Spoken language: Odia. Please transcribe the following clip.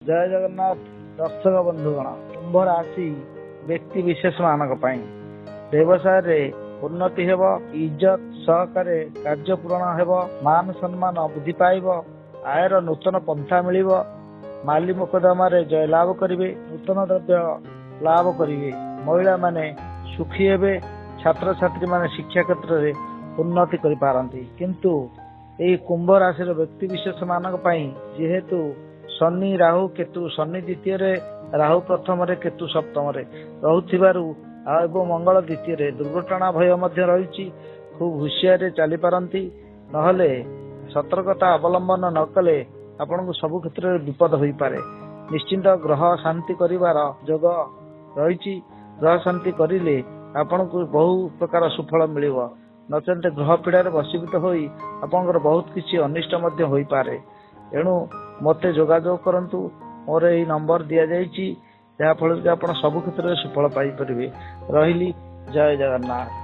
ଜୟ ଜଗନ୍ନାଥ ଦର୍ଶକ ବନ୍ଧୁଗଣ, କୁମ୍ଭ ରାଶି ବ୍ୟକ୍ତି ବିଶେଷ ମାନଙ୍କ ପାଇଁ ବ୍ୟବସାୟରେ ଉନ୍ନତି ହେବ, ଇଜ୍ଜତ ସହକାରେ କାର୍ଯ୍ୟ ପୂରଣ ହେବ, ମାନ ସମ୍ମାନ ବୃଦ୍ଧି ପାଇବ, ଆୟର ନୂତନ ପନ୍ଥା ମିଳିବ, ମାଲି ମୋକଦ୍ଦମାରେ ଜୟ ଲାଭ କରିବେ, ନୂତନ ଦ୍ରବ୍ୟ ଲାଭ କରିବେ, ମହିଳାମାନେ ସୁଖୀ ହେବେ, ଛାତ୍ରଛାତ୍ରୀମାନେ ଶିକ୍ଷା କ୍ଷେତ୍ରରେ ଉନ୍ନତି କରିପାରନ୍ତି। କିନ୍ତୁ ଏହି କୁମ୍ଭ ରାଶିର ବ୍ୟକ୍ତି ବିଶେଷ ମାନଙ୍କ ପାଇଁ ଯେହେତୁ ଶନି, ରାହୁ, କେତୁ, ଶନି ଦ୍ୱିତୀୟରେ, ରାହୁ ପ୍ରଥମରେ, କେତୁ ସପ୍ତମରେ ରହୁଥିବାରୁ ଆଉ ଏବଂ ମଙ୍ଗଳ ଦ୍ୱିତୀୟରେ, ଦୁର୍ଘଟଣା ଭୟ ମଧ୍ୟ ରହିଛି। ଖୁବ ହୁସିଆରରେ ଚାଲିପାରନ୍ତି, ନହେଲେ ସତର୍କତା ଅବଲମ୍ବନ ନ କଲେ ଆପଣଙ୍କୁ ସବୁ କ୍ଷେତ୍ରରେ ବିପଦ ହୋଇପାରେ। ନିଶ୍ଚିନ୍ତ ଗ୍ରହ ଶାନ୍ତି କରିବାର ଯୋଗ ରହିଛି। ଗ୍ରହ ଶାନ୍ତି କରିଲେ ଆପଣଙ୍କୁ ବହୁ ପ୍ରକାର ସୁଫଳ ମିଳିବ। ନଚେତ ଗ୍ରହ ପୀଡ଼ାରେ ବଶୀଭୂତ ହୋଇ ଆପଣଙ୍କର ବହୁତ କିଛି ଅନିଷ୍ଟ ମଧ୍ୟ ହୋଇପାରେ। ଏଣୁ ମୋତେ ଯୋଗାଯୋଗ କରନ୍ତୁ, ମୋର ଏଇ ନମ୍ବର ଦିଆଯାଇଛି, ଯାହାଫଳରେ କି ଆପଣ ସବୁ କ୍ଷେତ୍ରରେ ସୁଫଳ ପାଇପାରିବେ। ରହିଲି, ଜୟ ଜଗନ୍ନାଥ।